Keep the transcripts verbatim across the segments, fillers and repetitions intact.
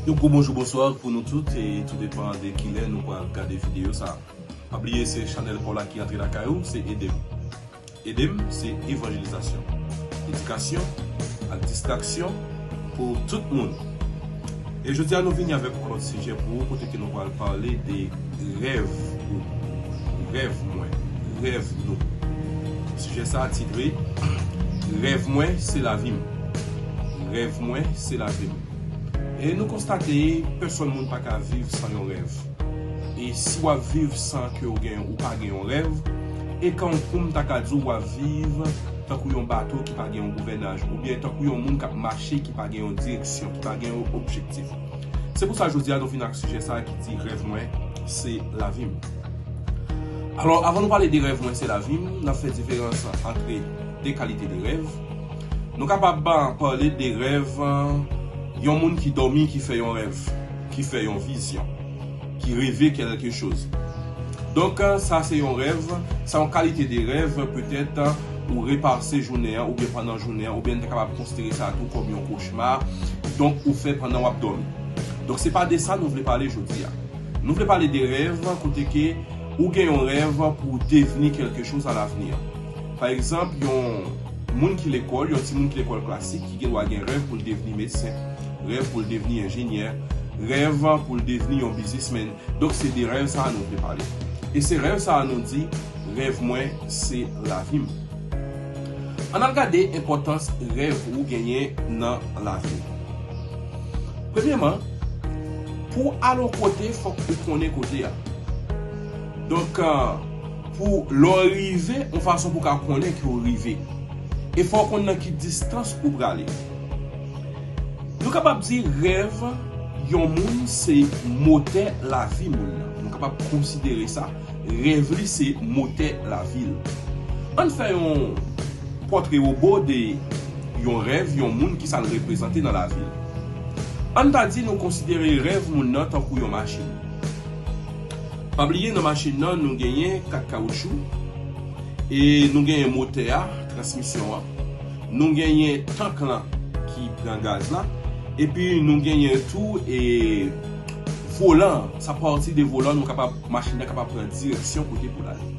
Yon gwo bonjou, bonswa pou nou tout, e tou depan de kilè nou pral gade videyo sa. Pa bliye, se chanèl pa w la ki antre lakay ou, se Ede m. Ede m, se evanjelizasyon, edikasyon ak distraksyon pou tout moun. E jodi a, nou vini avèk yon lòt sijè pou ou, kote ke nou pral pale de rèv ou. Rèv mwen, rèv nou. Sijè sa a titre, Rèv mwen, se lavi m. Rèv mwen, se lavi m. E nou konstate, pèsòn moun pa ka viv san yon rèv. E si w ap viv san ke w gen, ou pa gen yon rèv, e kan w koum ta ka di w ap viv tankou yon bato ki pa gen yon gouvènaj, oubyen tankou yon moun k ap mache ki pa gen yon direksyon, ki pa gen yon objektif. Se pou sa jodi a nou vin ak sijè sa a ki di rèv mwen, se lavi m. Alò, avan nou pale de rèv mwen, se lavi m, n ap fè diferans antre de kalite de rèv. Nou kapab, ah, pale de rèv, ah, yon moun ki dòmi, ki fè yon rèv, ki fè yon vizyon, ki reve kèlke choz. Donk, ah, sa se yon rèv, sa yon kalite de rèv, petèt, ah, ou repase jounen an, oubyen pandan jounen an, oubyen n ta kapab konsidere sa tou kòm yon kochma, donk ou fè pandan w ap dòmi. Donk, se pa de sa nou vle pale jodi a. Nou vle pale de rèv, kote ke ou gen yon rèv pou w devni kèlke choz a lavni. Pa egzanp, yon moun ki lekòl, yon timoun ki lekòl klasik, ki gen dwa gen rèv pou l devni medsen, rèv pou l devni enjenyè, rèv pou l devni yon biznismenn. Donk, se de rèv sa a nou vle pale. E se rèv sa a nou di, rèv mwen, se lavi m. Ann al gade enpòtans rèv ou genyen nan lavi w. Premyèman, pou w al yon kote, fòk ou konnen kote a. Donk, ah, pou lè w rive, yon fason pou w ka konnen ke w rive. E fò w konn nan ki distans ou prale. Nou kapab di rèv yon moun se motè lavi moun nan. Nou kapab konsidere sa. Rèv li se motè lavi l. Ann fè yon pòtre wobo de yon rèv, yon moun, ki sa l reprezante nan lavi l. Ann ta di nou konsidere rèv moun nan tankou yon machin. Pa bliye, nan machin nan, nou genyen kat kawoutchou, e nou genyen motè a, transmisyon an, nou genyen tank lan ki pran gaz la, epi nou genyen tou, e, volan. Sa pati de volan, nou kapab, machin nan kapab pran direksyon kote pou l ale.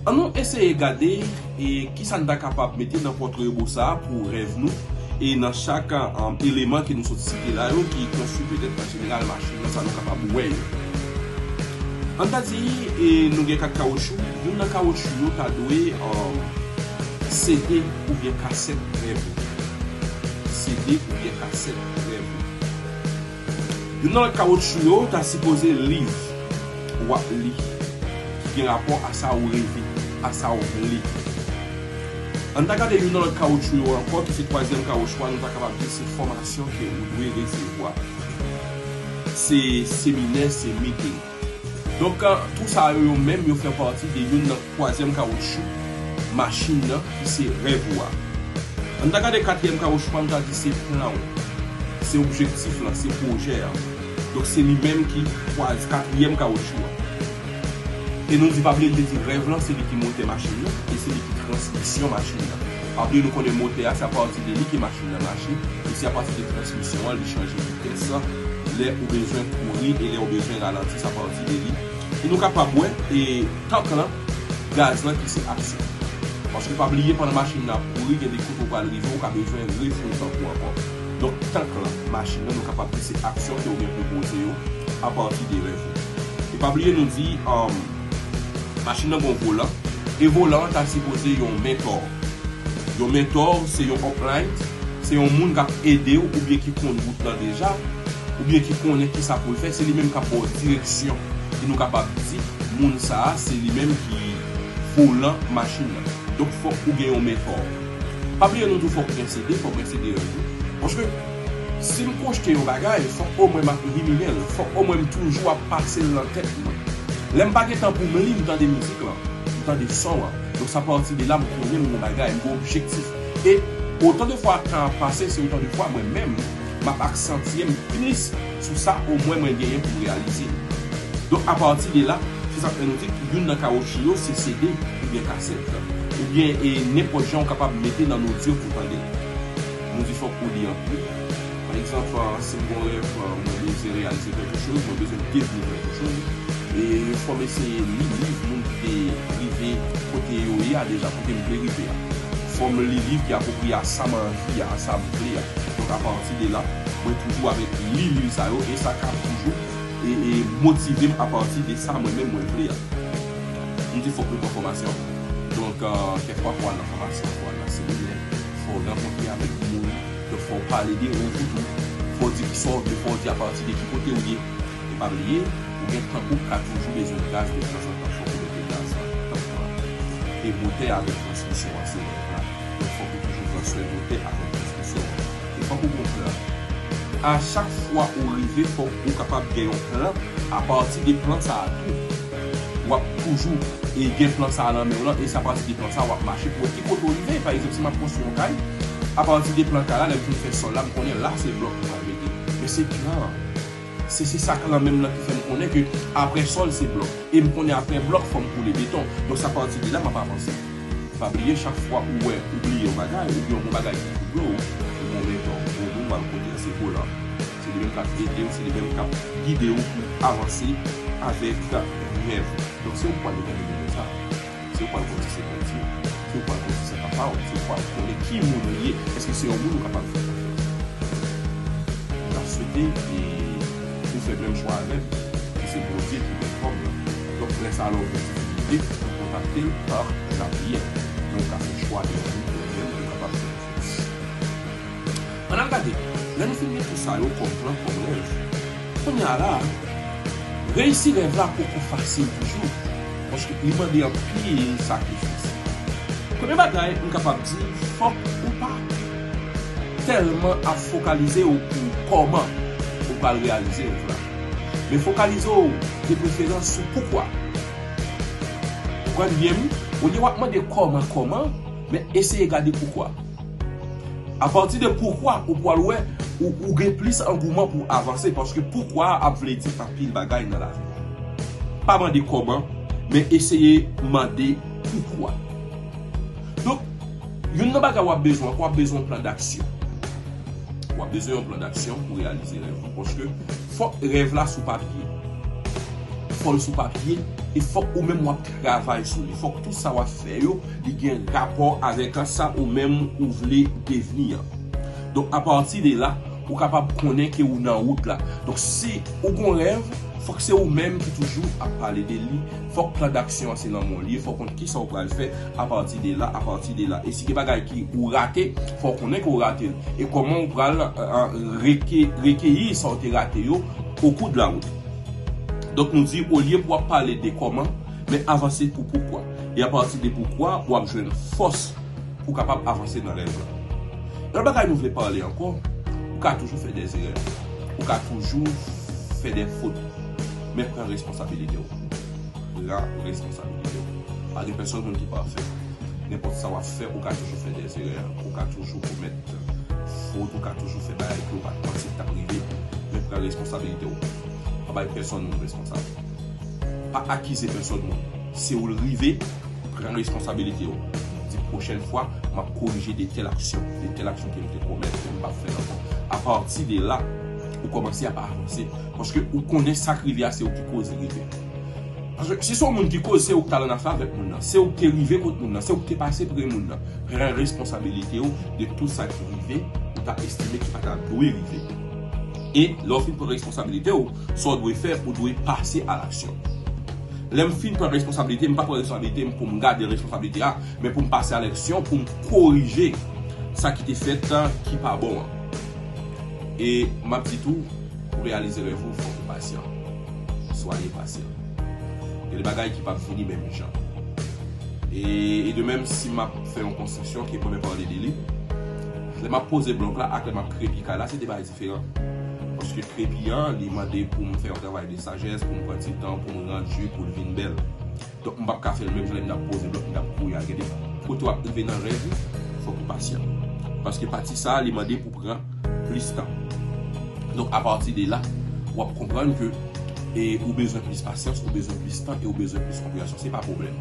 Ann nou eseye gade, e, kisa n ta kapab mete nan pòtre wobo sa a pou rèv nou, e nan chak, um, eleman ke nou sot site la yo, ki konstwi petèt an jeneral machin nan, sa nou kapab wè yo. Ann ta di, e, nou gen kat kawoutchou, youn nan kawoutchou yo ta dwe, um, sede oubyen kasèt rèv ou. Sede oubyen kasèt rèv ou. Youn nan lòt kawoutchou yo ta sipoze liv w ap li, ki gen rapò a sa ou reve, a sa ou vle. Ann ta gade youn nan lòt kawoutchou yo ankò, ki se twazyèm kawoutchou a, nou ta kapab di se fòmasyon ke ou dwe resevwa. Se seminè, se meeting. Donk, tou sa yo, yo menm, yo fè pati de youn nan twazyèm kawoutchou machin nan, ki se rèv ou a. Ann ta gade katriyèm kawoutchou a, m ta di se plan w, se objektif lan, se pwojè a. Donk, se li menm ki twa-, katriyèm kawoutchou a. E nou di, pa bliye, m te di rèv lan, se li ki motè machin nan, e se li ki transmisyon machin nan. Pa bliye, nou konnen motè a, se apati de li ke machin nan mache, e se apati de transmisyon an, li chanje vitès, lè ou bezwen kouri e lè ou bezwen ralanti, se apati de li. E nou kapab wè, e tank lan, gaz lan ki se aksyon. Paske pa bliye, pandan machin nan ap kouri, gen de kote ou pral rive, ou ka bezwen refoule tank ou ankò. Donk, tank lan, machin nan, nou kapab di se aksyon ke ou gen pou poze yo apati de rèv ou. E pa bliye, nou di, um, machin nan gon volan, e volan an ta sipoze yon mentò. Yon mentò, se yon uplight, se yon moun k ap ede w oubyen ki konn wout lan deja, oubyen ki konnen kisa pou l fè, se li menm k ap ba w direksyon. E nou kapab di, moun sa a, se li menm ki volan machin nan. Donk, fòk ou gen yon mentò. Pa bliye nou tou, fòk ou gen sede, fòk ou gen sede rèv ou. Paske, si m pwojte yon bagay, fòk omwen m ap riminen l, fòk omwen m toujou ap pase l nan tèt mwen. Lè m pa gen tan pou m li, m tande mizik lan, m tande son an. Donk, sa pati de la, m konnen m gon bagay, m gon objektif. E otan de fwa tan ap pase, se otan de fwa mwen menm, m ap aksantiye m plis sou sa omwen mwen genyen pou m reyalize. Donk, apati de la, se sa k fè nou di youn nan kawoutchou yo se sede oubyen kasèt, oubyen, e, nenpòt jan ou kapab mete nan odyo pou tande. Nou di fòk ou li anpil. Egzanp, si m gen yon rèv, mwen bezwen reyalize kèlke choz, mwen bezwen devni kèlke choz, e fò m eseye li liv moun ki te rive kote yo ye a deja, kote m vle rive a. Fò m li liv ki apwopriye a sa m anvi a, a sa m vle a. Donk, apati de la, mwen toujou avèk li liv sa yo, e sa ka toujou e, e motive m apati de sa mwen menm mwen vle a. M di fòk nou pran fòmasyon. Donk, kèk fwa fò w al nan fòmasyon, fò w al nan seminè, fò w rankontre avèk moun, donk fò w pale de rèv ou tou. Fò w di kisa w vle, fò w di apati de ki kote w ye. E pa bliye, ou gen tankou ka toujou bezwen gaz de tanzantan, fòk ou mete gaz la tanzantan. E motè avèk transmisyon an se rèv la. Donk fòk ou toujou pran swen motè avèk transmisyon an. E fòk ou gen yon plan. A chak fwa ou rive, fòk ou kapab gen yon plan. Apati de plan sa a tou, w ap toujou e gen plan sa a nan men w lan, e se apati de plan sa a w ap mache pou wè ki kote w rive. Pa egzanp, si m ap konstwi yon kay, apati de plan kay la, lè m fin fè sòl la, m konnen la se blòk m pral mete. Men se plan an. Se, se sa k lan menm lan ki fè m konnen ke apre sòl se blòk. E m konnen apre blòk fò m koule beton. Donk se apati de la m ap avanse. Pa bliye, chak fwa ou wè ou bliye yon bagay, oubyen yon bagay ki twouble w, ou gon mentò, ou gon moun w al kote a, se volan. Se li menm k ap ede w, se li menm k ap gide w pou avanse avèk rèv. Donk se ou k pral detèmine sa. Se ou k pral konn ki se Bondye, se ou k pral konn ki se papa w, se ou k pral konnen ki moun ou ye. Èske se yon moun ou kapab fè konfyans? M ta swete e ou fè menm chwa avè m, ki se Bondye ki mèt kò m lan. Donk lè sa a lè w gen difikilte, ou kontakte l pa lapriyè. Men ou ka fè chwa de moun ou menm ou kapab fè konfyans. Ann al gade, lè nou fin gen tout sa yo kòm plan, kòm rèv, kounye a la, reyisi rèv la poko fasil toujou, paske li mande anpil sakrifis. Premye bagay, m kapab di, fòk ou pa tèlman ap fokalize w pou kòman ou pral reyalize rèv la. Men fokalize w de preferans sou poukwa. Ou konprann byen, wi? Olye w ap mande kòman, kòman, men eseye gade poukwa. Apati de poukwa, ou pral wè, ou, ou gen plis angouman pou avanse, paske poukwa a ap vle di anpil bagay nan lavi. Pa mande kòman, men eseye mande poukwa. Donk, youn nan bagay w ap bezwen ankò, w ap bezwen yon plan d'aksyon. W ap bezwen yon plan d'aksyon pou reyalize rèv ou, paske fòk rèv la sou papye. Fò l sou papye, e fòk ou menm w ap travay sou li. Fòk tout sa w ap fè yo, li gen rapò avèk sa ou menm ou vle devni an. Donk, apati de la, ou kapab konnen ke ou nan wout la. Donk, si ou gon rèv, fòk se ou menm ki toujou ap pale de li. Fòk plan d'aksyon an se nan men w li ye. Fò w konn kisa w pral fè apati de la, apati de la. E si gen bagay ki ou rate, fò w konnen ke w rate l. E kòman w pral, e, e, reke-, rekeyi sa w te rate yo au cours de la route. Donk, nou di, olye pou w ap pale de kòman, men avanse pou poukwa. E apati de poukwa, w ap jwenn fòs pou w kapab avanse nan rèv la. Lòt bagay nou vle pale ankò, ou ka toujou fè dè erè. Ou ka toujou fè dè fot. Men pran responsabilite w. Pran responsabilite w. Pa gen pèsonn moun ki pafè. Nenpòt sa w ap fè, ou ka toujou fè dè erè. Ou ka toujou komèt fot, ou ka toujou fè bagay ke ou pa t panse ki t ap rive. Men pran responsabilite w. Pa bay pèsonn moun responsab. Pa akize pèsonn moun. Se ou l rive, pran responsabilite w. Di pwochèn fwa, m ap korije de tèl aksyon, de tèl aksyon ke m te komèt, ke m p ap fè l ankò. Apati de la, ou kòmanse ap avanse. Paske ou konnen sa k rive a, se ou ki koz li rive. Paske si se yon moun ki koz, se ou ki t al annafè avèk moun nan. Se ou ki te rive kot moun nan. Se ou ki te pase pre moun nan. Pran responsabilite w de tout sa ki rive, ou ta estime ki pa ta dwe rive. E lè w fin pran responsabilite w, sa w dwe fè, ou dwe pase a laksyon. Lè m fin pran responsabilite, m pa pran responsabilite m pou m gade responsabilite a, men pou m pase a laksyon, pou m korije sa ki te fèt, ki pa bon an. E m ap di tou, pou reyalize rèv ou, fòk ou pasyan. Soyez patient. Gen de bagay ki p ap vini menm jan. E, e de menm, si m ap fè yon konstriksyon, ke mwen menm pale de li, lè m ap poze blòk la ak lè m ap krepi kay la, se de bagay diferan. Paske krepi an, li mande pou m fè yon travay de sajès, pou m pran ti tan, pou m rann li, pou l vin bèl. Donk, m p ap ka fè l menm jan lè m t ap poze blòk, m t ap kouri a. Gen de kote w ap rive nan rèv ou, fòk ou pasyan. Paske pati sa a, li mande pou pran plis tan. Donk, apati de la, w ap konprann ke, e, ou bezwen plis pasyans, ou bezwen plis tan e ou bezwen plis konpreyansyon. Se pa pwoblèm.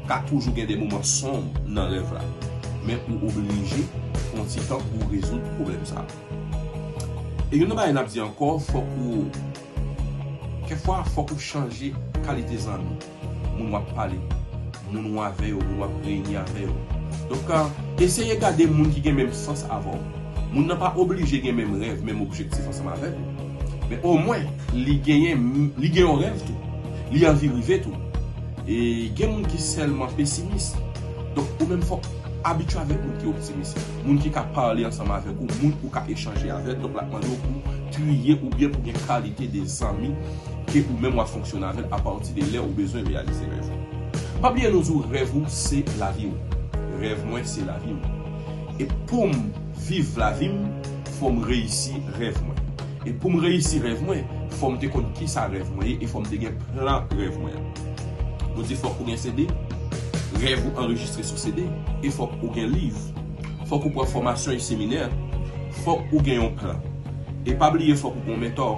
Ka toujou gen de moman sonb nan rèv la. Men ou oblije pran ti tan pou w rezoud pwoblèm sa a. E youn nan bagay n ap di ankò, fòk ou, kèkfwa, fòk ou chanje kalite zanmi, moun w ap pale, moun ou avè yo, moun w ap reyini avè yo. Donk, eseye gade moun ki gen menm sans avè w. Moun nan pa oblije gen menm rèv, menm objektif ansanm avèk ou. Men omwen, li genyen, li gen yon rèv tou. Li anvi rive tou. E gen moun ki sèlman pesimis. Donk, ou menm fòk abitye avèk moun ki optimis. Moun ki ka pale ansanm avèk ou, moun ou ka echanje avèk. Donk, l ap mande w pou triye oubyen pou gen kalite de zanmi ke ou menm w ap fonksyone avè l apati de lè ou bezwen reyalize rèv ou. Pa bliye nou di w rèv ou se lavi w. Rèv mwen se lavi m. E pou m viv lavi m, fò m reyisi rèv mwen. E pou m reyisi rèv mwen, fò m te konn kisa rèv mwen ye e fò m te gen plan rèv mwen an. Nou di fòk ou gen C D, rèv ou anrejistre sou C D, e fòk ou gen liv. Fòk ou pran fòmasyon e seminè, fòk ou gen yon plan. E pa bliye fòk ou gen yon mentò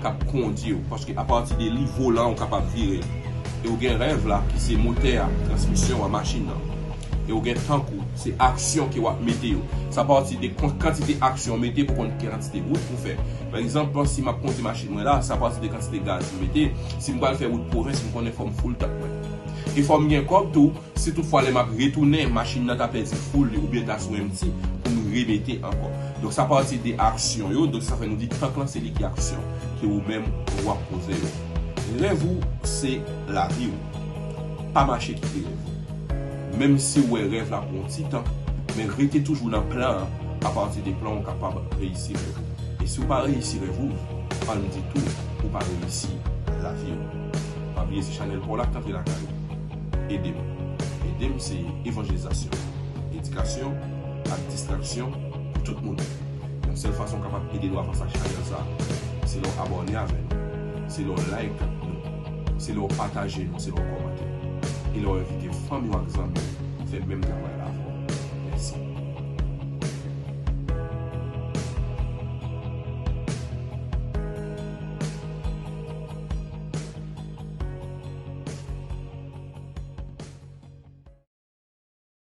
k ap kondui w, paske apati de li, volan an ou kapab vire l. E ou gen rèv la ki se motè a, transmisyon an, machin nan. E ou gen tank ou, se aksyon ke w ap mete yo. Sa pati de kon-, kantite aksyon w mete pou konn ki kantite wout pou fè. Pa egzanp, si m ap kondui machin mwen la, sa pati de kantite gaz m mete. Si m pral fè wout pwovens, m konnen fò m full tank mwen. E fò m gen kòb tou, si toutfwa lè m ap retounen, machin nan ta pèdi full li oubyen ta sou empty, pou m remete ankò. Donk, sa pati de aksyon yo, donk sa fè nou di tank lan se li ki aksyon, ke ou menm w ap poze yo. Rèv ou se lavi w. Pa mache kite rèv ou. Menm si w wè rèv la pou yon ti tan, men rete toujou nan plan an, apati de plan ou kapab reyisi rèv ou. E si w pa reyisi rèv ou, ann di tou, ou pa reyisi lavi w. Pa bliye se chanèl pa w la k t antre lakay ou. Ede m. Ede m se evanjelizasyon, edikasyon ak distraksyon pou tout moun. Yon sèl fason w kapab ede nou avanse ak chanèl sa, se lè w abòne avè nou, se lè w like nou, se lè w pataje nou, se lè w kòmante. E lè w envite fanmi w ak zanmi w fè menm travay la.